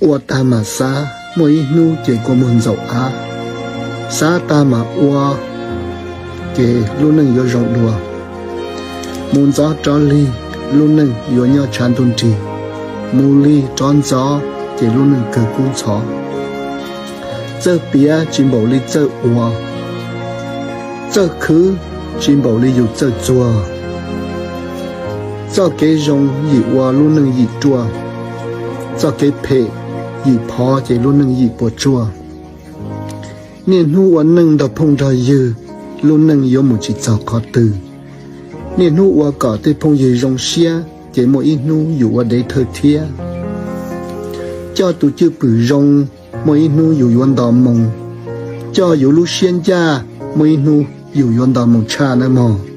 Ua tag mam xav, muaj ib hnub ces kua muag ntxaum av. Xav tag mam ua, ces lub neej yuav zoo dua. Mus ntxov rov lig, lub neej yuav nyob tshav ntuj nrig. Mus lig rov ntxov, ces lub neej kawg kub ntxhov. Txawj piav tsis npaum li txawj ua, txawj khwv tsis npaum li yus txawj txuag. Txoj kev zoo yim ua lub neej yim ruaj, txoj kev phem yim phov ces lub neej yim puas tsuaj. Niaj hnub ua neej nrog phooj nrog ywg, lub neej yuav mus tsis txog qhov twg. Niaj hnub ua kom tej phooj ywg zoo siab, ces muaj ib hnub yus ua dev thawj thiab. Coj tus cwj pwm zoo, muaj ib hnub yus yuav nto moo. Coj yus lub siab ncaj, muaj ib hnub yus yuav nto moo tshaj nawb mog.